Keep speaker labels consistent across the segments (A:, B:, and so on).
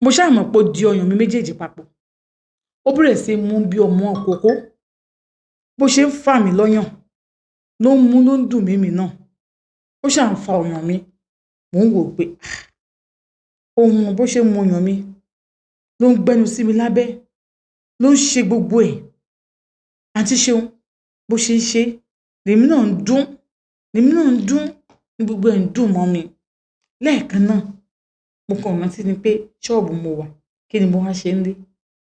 A: Mo ṣáà mọ̀ pé ó di ọyàn mi méjèèjì papọ̀. Ó bẹ̀rẹ̀ sí í mú bí ọmọ ìkókó. Bó ṣe ń fà mí lọ́yàn ló ń mú, ló ń dùn mímì náà. Ó ṣáà ń fa ọyàn mi. Mò ń wò pé ohun bó ṣe ń mu ọyàn mi ló ń gbẹ́nu sí mi lábẹ́, ló ń ṣe gbogbo ẹ̀. Àǹtí Ṣeun, bó ṣe ń ṣe lèmi náà ń dún, lèmi náà ń dún, ní gbogbo ẹ̀ ń dùn mọ́ mi. Lẹ́ẹ̀kan náà, mo kàn rántí ni pé ṣọ́ọ̀bù mo wà, kí ni mo wá ṣe nílé?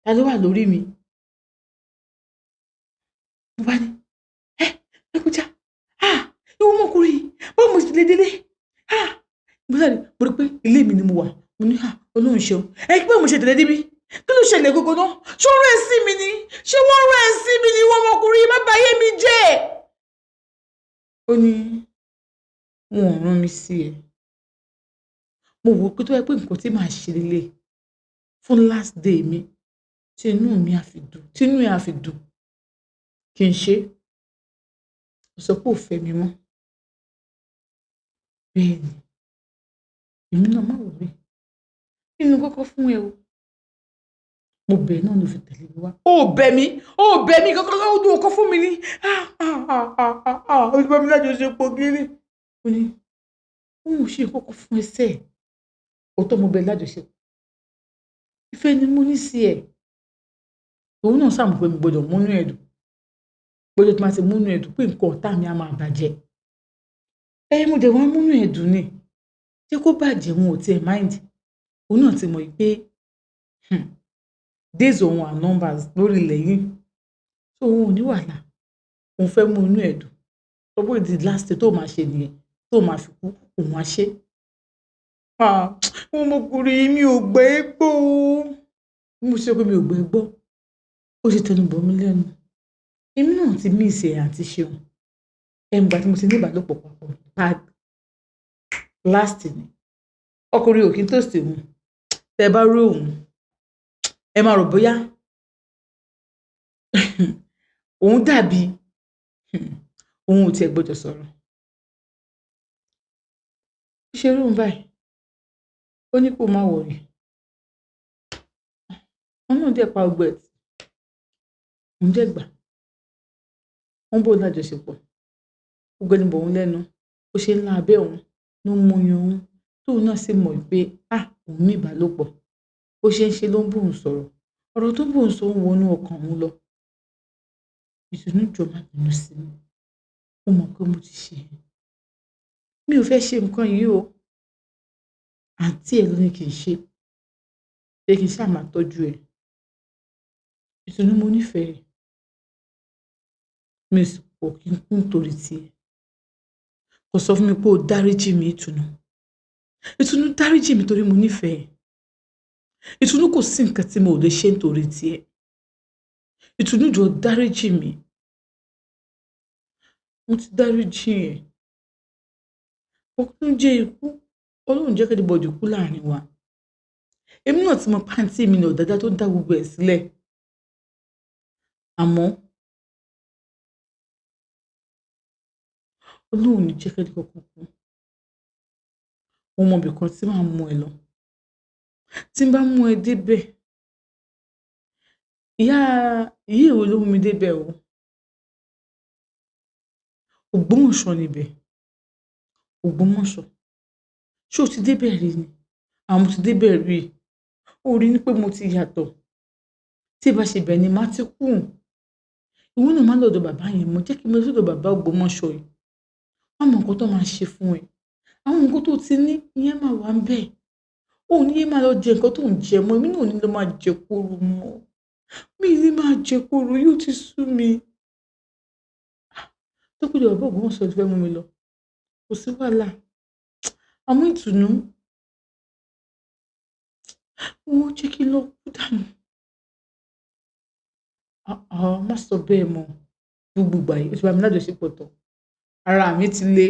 A: Ta ló wà lórí mi? Mo bá ní, "Ẹ́, Lágbájá, ah, ìwọ ọmọkùnrin yìí, báwo mo ṣe lè délé? Ah!" Mo sáré, mo rí pé ilé mi ni mo wà. Mo ní, "Ah, Ọlọ́run ṣeun. Ẹ kí báwo mo ṣe tẹ̀lé débí? Kí ló ṣẹlẹ̀ gangan náà? Ṣé wọ́n rán ẹ sí mi ni? Ṣé wọ́n rán ẹ sí mi ni? Ìwọ ọmọkùnrin yìí, má bà ayé mi jẹ́." Ó ní, "Wọn ò rán mi sí ẹ." Mo wò pé tó bá jẹ́ pé nǹkan tí màá ṣe lélẹ̀ fún last day mi, tí inú mi á fi dùn, tí inú ẹ á fi dùn, kí n ṣe. Ó sọ pé ò fẹ́ mi mọ́. Bẹ́ẹ̀ ni, èmi náà má worry. Kí ni mo kọ́kọ́ fún ẹ o? Mo bẹ̀ ẹ́ náà ló fi tẹ̀lé mi wá. Ó bẹ̀ mí, ó bẹ̀ mí kankan, ó dùn ọkọ fún mi ní. Ah, ah, ah, ah, ah, ah, ó ti bá mi lájọṣepọ̀ kiri. Ó ní, òun ò ṣe kọ́kọ́ fún ẹ sẹ́ẹ̀. Òótọ́ mo bẹ̀ lájọṣepọ̀. Ìfẹ́ ni mo ní sí ẹ. Òun náà ṣà mọ̀ pé mo gbọdọ̀ mú inú ẹ dùn. Gbọdọ̀ tí màá ti mú inú ẹ dùn pé nǹkan ọ̀tá mi á máa bàjẹ́. Ẹ mo dẹ̀ wá mú inú ẹ dùn ni. Jẹ́ kó bàjẹ́, wọn ò tí ẹ mind. Òun náà ti mọ̀ pé days òun are numbers lórí ilẹ̀ yìí. So òun ò ní wàhálà. Òun fẹ́ mú inú ẹ dùn. Sọ pé the last thing tó máa ṣe nìyẹn, tó máa fi kú, òun á ṣe. Ah, ọmọkùnrin yìí, mi ò gbà ẹ́ gbọ́ o. Bí mo ṣe pé mi ò gbà ẹ́ gbọ́, ó ṣe tẹnu bọ̀ mí lẹ́nu. Èmi náà ti miss ẹ, Àǹtí Ṣeun. Ẹnu ìgbà tí mo ti ní ìbálòpọ̀ papọ̀ last ni. Ọkùnrin ò kí ń toast òun. Tẹ bá rí òun, ẹ máa rò bóyá òun dàbí òun ò tiẹ̀ gbọdọ̀ sọ̀rọ̀. Bí ṣe rí òun báyìí, ó ní kó má worry. Òun náà dẹ̀ pa gbogbo ẹ̀ tì. Òun dẹ̀ gbà. Wọ́n bá òun lájọṣepọ̀. Ó gbẹnu bọ̀ òun lẹ́nu. Bó ṣe ń lá abẹ́ òun, ló ń mu ọyàn òun. Tóun náà sì mọ̀ pé, ah, òun ní ìbálòpọ̀. Bó ṣe ń ṣe ló ń bá òun sọ̀rọ̀. Ọ̀rọ̀ tó ń bá òun sọ ń wọnú ọkàn òun lọ. Ìtùnú, jọ̀ọ́ má bínú sí mi. Mo mọ̀ pé mo ti ṣe. Mi ò fẹ́ ṣe nǹkan yìí o. Àǹtí ẹ ló ní kí n ṣe. Pé kí n ṣáà máa tọ́jú ẹ. Ìtùnú, mo nífẹ̀ẹ́ ẹ. Mi ò sì kọ̀ kí n kú nítorí ti ẹ. Kò sọ fún mi pé o dáríjì mí, Ìtùnú. Ìtùnú, dáríjì mi torí mo nífẹ̀ẹ́ ẹ. Ìtùnú, kò sí nǹkan tí mo ò lè ṣe nítorí ti ẹ. Ìtùnú, jọ̀ọ́ dáríjì mi. Mo ti dáríjì ẹ. Òkú jẹ́ ikú. Ọlọ́run jẹ́ kí anybody kú láàrin wa. Èmi náà ti mọ pé àǹtí mi ni ọ̀dàdá tó dá gbogbo ẹ̀ sílẹ̀. Àmọ́ Ọlọ́run ò ní jẹ́ kí ẹnì kankan kú. Mo mọ ibì kan tí màá mú ẹ lọ. Tí n bá mú ẹ dé bẹ̀, ìyá ìyá èwo ló mú mi dé bẹ̀ o. Ògbómọ̀ṣọ́ níbẹ̀. Ògbómọ̀ṣọ́. Ṣé o ti dé bẹ̀ rí ni? Àmọ́ mo ti dé bẹ̀ rí. Ó rí ní pé mo ti yàtọ̀. Tí ì bá ṣe bẹ̀ ni màá ti kú. Ìwọ náà má lọ ọ̀dọ̀ bàbá yẹn mọ́. Jẹ́ kí n lọ sọ́dọ̀ bàbá Ògbómọ̀ṣọ́ yìí. Wọ́n mọ nǹkan tó máa ṣe fún ẹ. Àwọn nǹkan tó ti ní, ìyẹn máa wà níbẹ̀. O ò ní yé máa lọ jẹ nǹkan tó ń jẹ mọ́. Èmi náà ò ní lọ máa jẹ kóró mọ́. Mi ò ní máa jẹ kóró, yóò ti sú mi. Tó pé ọ̀dọ̀ bàbá Ògbómọ̀ṣọ́ ló fẹ́ mú mi lọ. Kò sí wàhálà. Àmọ́ Ìtùnú, ó jẹ́ kí n lọ kú dànù. Ah, má sọ bẹ́ẹ̀ mọ́. Gbogbo ìgbà yìí, ó ti bá mi lájọṣepọ̀ tán. Ara mi ti le,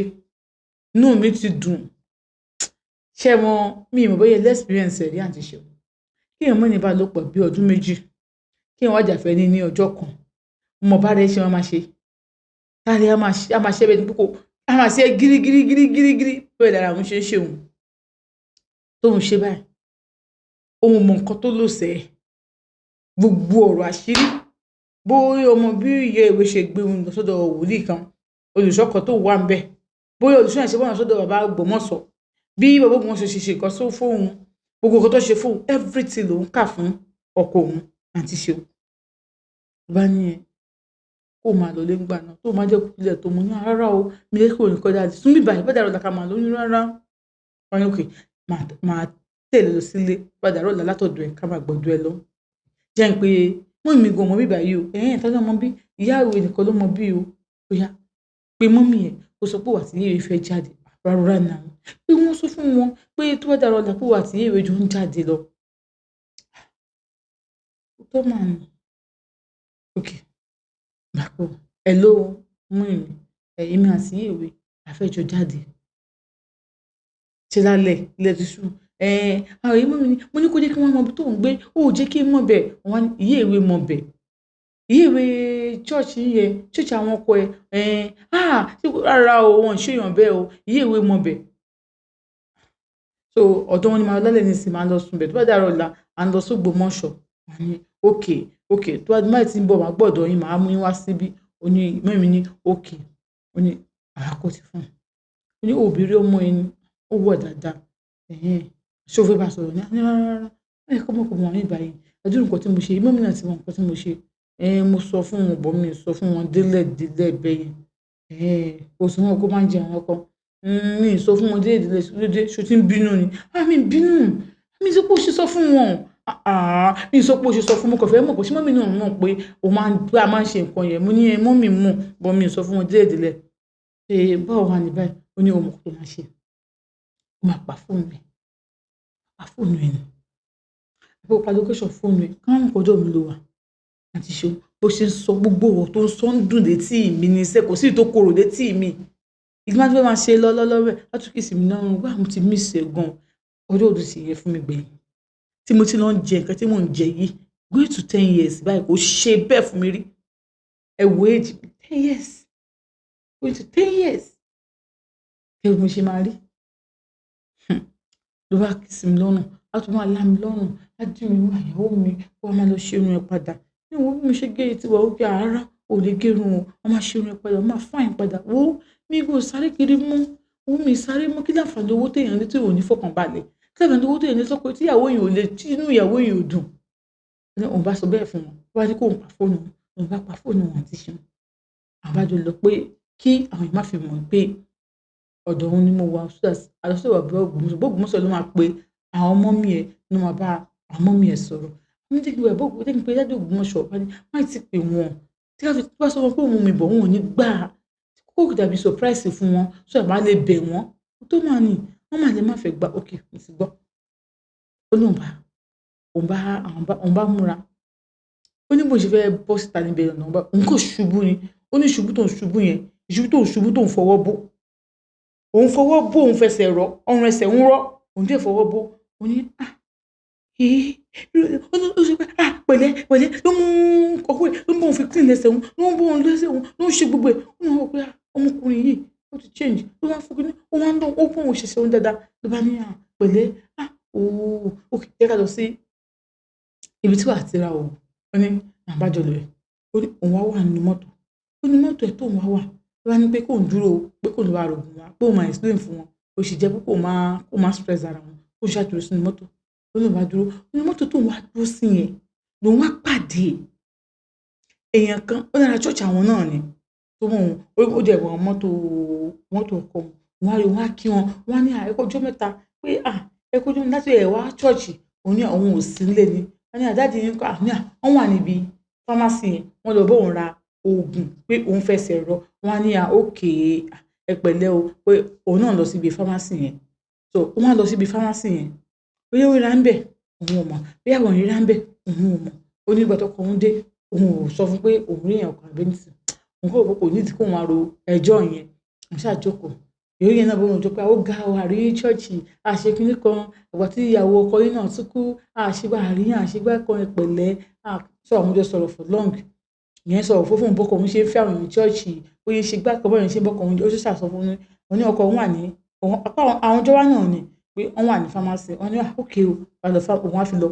A: inú mi ti dùn. Ṣé ẹ mọ̀, mi ò mọ̀ bóyá ẹ ní experience ẹ̀ rí, Àǹtí Ṣeun. Kí èèyàn má ní ìbálòpọ̀ bí ọdún 2, kí èèyàn wá jàfẹ́ ní ní ọjọ́ kan. Mo mọ̀ bá rẹ ṣe máa ṣe. Tára á máa ṣe bẹ́ẹ̀ ni pé kó, á máa ṣe gírí gírí gírí gírí gírí bẹ́ẹ̀ lára òun ṣe ń ṣe òun. Tóun ṣe báyìí. Òun mọ nǹkan tó lò sẹ́, gbogbo ọ̀rọ̀ àṣírí bóyá ọmọ bí ìyá ìwé ṣe gbé òun lọ sọ́dọ̀ wòlíì kan, olùṣọ́ kan tó wà ń bẹ̀, bóyá olùṣọ́ yẹn ṣe wọ́n lọ sọ́dọ̀ bàbá Ògbómọ̀ṣọ́, bí bàbá Ògbómọ̀ṣọ́ ṣe ṣe nǹkan fóun, gbogbo nǹkan tó ṣe fóun, everything lòun kà fún ọkọ òun. Àǹtí Ṣeun bá ní ẹ kó máa lọ lé ńgbà náà, tó máa jẹ́ kó ilẹ̀ tó mú ní rárá o, mi lè kúrò ní kọjá sún bíbá yìí bá dàrú ọ̀la ká máa lọ ní rárá. Wọ́n ní okay, máa tẹ̀lé lọ sílé, bá dàrú ọ̀la látọ̀dọ̀ ẹ̀ ká máa gbọ́dọ̀ ẹ lọ. Jẹ́ ń pé mummy mi gan mọ bíbá yìí o, ẹ̀hẹ́n, ta ló mọ bí? Ìyá ìwé nìkan ló mọ bí o. Ó yá, pé mummy ẹ̀ kó sọ pé òun àti ìyá ìwé fẹ́ jáde. Rárá náà, pé wọ́n sọ fún wọn pé tó bá dàrú ọ̀la pé òun àti ìyá ìwé jọ ń jáde lọ. Tó máa ní. Okay, bá pọ̀. Hello, mummy mi, èmi àti ìyá ìwé a fẹ́ jọ jáde. Ṣé lálẹ́ ilẹ̀ ti ṣú? Àwọn èèyàn mummy ní, mo ní kó jẹ́ kí wọ́n mọ ibi tó ń gbé, ó jẹ́ kí n mọ̀ bẹ́ẹ̀. Wọ́n ní ìyá ìwé mọ̀ bẹ́ẹ̀. Ìyá ìwé church yẹn, church àwọn ọkọ ẹ, ah, rárá o, wọ́n ò ṣe èèyàn bẹ́ẹ̀ o, ìyá ìwé mọ̀ bẹ́ẹ̀. So ọ̀dọ̀ wọn ni màá lọ lálẹ́ nísìnyí, màá lọ sùn bẹ́ẹ̀. Tó bá dàrú ọ̀la, à ń lọ sí Ògbómọ̀ṣọ́. Wọ́n ní okay, okay, tó bá tí ń bọ̀, màá gbọ́dọ̀ yín, màá mú yín wá síbí. Ó ní mummy mi ní okay. Ó ní àá kò tí fún un. Ó ní ó béèrè ọmọ ẹni, ó wọ̀ dáadáa. Ẹ̀hẹ́n, ṣé o fẹ́ bá sọ̀rọ̀ ni? Ní rárá, rárá. Ó yẹ kó mọ̀ pé mo wà ní ìbàyìí. Adúrú nǹkan tí mo ṣe, mummy náà ti mọ nǹkan tí mo ṣe. Mo sọ fún wọn, but mi ò sọ fún wọn délẹ̀ délẹ̀ bẹ́ẹ̀ yẹn. Ẹ̀hẹ́n, kò sí wọn kó máa ń jẹ àwọn kan. Mi ò sọ fún wọn délẹ̀ délẹ̀, délẹ̀, ṣé o tí ń bínú ni? Ah, mi ò bínú. Mi sọ pé ó ṣe sọ fún wọn. Ah, mi sọ pé ó ṣe sọ fún wọn, mo kàn fẹ́ mọ̀ pé ṣé mummy náà mọ̀ pé o máa ń, pé a máa ń ṣe nǹkan yẹn. Mo ní ẹ, mummy mọ̀, but mi ò sọ fún wọn délẹ̀ délẹ̀. Ṣé báwo wà ní báyìí? Ó ní ó mọ̀ nǹkan tó máa ṣe. Ó máa pa fóònù ẹ̀. Pa fóònù ẹ̀ ni. Ó pa location fóònù ẹ̀. Ká mọ̀ pé ọ̀dọ̀ mi ló wà. Àǹtí Ṣeun, bó ṣe ń sọ gbogbo ọ̀rọ̀ tó ń sọ ń dùn létí mi ní sẹ́, kò sí tó korò létí mi. Ìgbà tí wọ́n máa ṣe lọ lọ́lọ́ bẹ́ẹ̀, á tún kiss mi lọ́rùn, wá mo ti miss ẹ gan. Ọjọ́ wo sì yẹn fún mi gbẹ̀yìn. Tí mo ti lọ ń jẹ nǹkan tí mò ń jẹ yìí, going to 10 years báyìí, kò ṣe bẹ́ẹ̀ fún mi rí. Ẹ wo age mi, 10 years. Going to 10 years. Ẹ wo bí mo ṣe máa rí. Ló bá kiss mi lọ́rùn, á tún máa lá mi lọ́rùn, á dì mí mú ìyàwó mi, ó máa lọ ṣe irun ẹ padà. Ní wo bí mo ṣe gé etí wa, ó pé rárá, ò lè gé irun o, wọ́n máa ṣe irun ẹ padà, wọ́n máa fine padà. Wo, mi kò sáré kiri mọ́. Owó mi sáré mọ́. Kí láǹfààní owó tí èèyàn ní tí ò ní fọkànbalẹ̀? Kí láǹfààní owó tí èèyàn ní sọ pé tí ìyàwó èèyàn ò lè, tí inú ìyàwó èèyàn ò dùn. Ní òun bá sọ bẹ́ẹ̀ fún wọn. Ó bá ní kó ń pa fóònù wọn. Òun bá pa fóònù wọn, àǹtí Ṣeun. Àwọn bá jọ lọ pé kí àwọn èèyàn má fi mọ̀ pé ọ̀dọ̀ òun ni mo wà. So that a lọ sí ọ̀dọ̀ bàbá Ògbómọ̀ṣọ́. Bàbá Ògbómọ̀ṣọ́ ló máa pe àwọn mummy ẹ̀, ló máa bá àwọn mummy ẹ̀ sọ̀rọ̀. Mo ní jẹ́ kí n bàbá Ògbómọ̀ṣọ́, jẹ́ kí n pe daddy Ògbómọ̀ṣọ́. Wọ́n ní má tí pè wọ́n. Tí a bá sọ fún wọn pé òun mú mi bọ̀, wọn ò ní gbà. Kó dàbí surprise fún wọn, so that màá lè bẹ̀ wọ́n. Tó máa ní, wọ́n máa lè má fẹ́ gbà. Okay, mo ti gbọ́. Ó ní òun bá, àwọn bá, òun bá múra. Ó ní bó ṣe fẹ́ bọ́ síta níbẹ̀ ọ̀nà, òun kò ṣubú ni. Ó ní ṣubú tó ń ṣubú yẹn, ìṣubú tó ń ṣubú tó ń fọwọ́ bó. Òun fọwọ́ bó, òun fẹsẹ̀ rọ, ọrùn ẹsẹ̀ ń rọ́, òun dẹ̀ fọwọ́ bó. Ó ní, ah, eh, ó ní ó sọ pé, ah, pẹ̀lẹ́, pẹ̀lẹ́, ló mú ọwọ́ ẹ̀, ló mú òun fi clean ẹsẹ̀ òun, ló ń bó òun lẹ́sẹ̀ òun, ló ń ṣe gbogbo ẹ̀. Ó máa wò pé, ah, ọmọkùnrin yìí, ó ti change. Ló wá fún kíní, ó wá ń dán, ó fún òun ṣẹ̀ṣẹ̀ òun dáadáa. Ló bá ní, ah, pẹ̀lẹ́, ah, ooo, okay, jẹ́ ká lọ sí ibi tí wà á ti ra òògùn. Ó ní, à bá jọ lọ bẹ̀. Ó ní òun wá wà nínú mọ́tò. Ó ní mọ́tò ẹ̀ tó òun wá wà. Ló bá ní pé kó ń dúró, pé kó ń lọ ra òògùn wá, pé òun máa explain fún wọn. Ó sì jẹ́ pé kó má stress ara wọn. Ó ṣá dúró sínú mọ́tò. Ó ní òun bá dúró. Ó ní mọ́tò tó òun wá dúró sí yẹn, lòun wá pàdé èèyàn kan. Ó lára church àwọn náà ni. Tó mọ̀ òun, ó dẹ̀ wọ mọ́tò, mọ́tò ọkọ òun. Wọ́n á rí, wọ́n á kí wọn. Wọ́n á ní, à, ẹ kú ọjọ́ mẹ́ta. Pé, à, ẹ kú ọjọ́ mẹ́ta láti ẹ̀ wá church. Òun ní òun ò sí nílé ni. Wọ́n ní, à, daddy yín ńkọ́? À, ní à, wọ́n wà níbi pharmacy yẹn. Wọ́n lọ bá òun ra òògùn pé òun fẹsẹ̀ rọ. Wọ́n á ní, à, okay, ẹ pẹ̀lẹ́ o. Pé òun náà lọ síbi pharmacy yẹn. So wọ́n á lọ síbi pharmacy yẹn. Bóyá ó ríra ń bẹ̀, òun ò mọ̀. Bóyá àwọn ò ríra ń bẹ̀, òun ò mọ̀. Ó ní ìgbà tó ọkọ òun dé, òun ò sọ fún pé òun rí èèyàn kan àbí anything. Òun kọ̀ rò pé kò need kó máa ro ẹjọ́ yẹn. Òun ṣáà jókòó. Ìyàwó yẹn náà bá òun jókòó pé ó ga o, àrí church, a ṣe kíní kan. Ìgbà tí ìyàwó ọkọ yín náà tún kú, a ṣe bá àrí yín, a ṣe gbá kan, ẹ pẹ̀lẹ́. So àwọn jọ sọ̀rọ̀ for long. Ìyẹn sọ̀rọ̀ fún fún bọ́kọ òun ṣe ń fẹ́ àwọn èèyàn church, bóyá ṣe gbá kan, bóyá ṣe bọ́kọ òun, ó sì ṣàsọ fún un. Ó ní ọkọ òun wà ní, apá àwọn jọ wá náà ni. Pé wọ́n wà ní pharmacy. Wọ́n ní, "Ah, okay o." Wọ́n lọ, òun á fi lọ.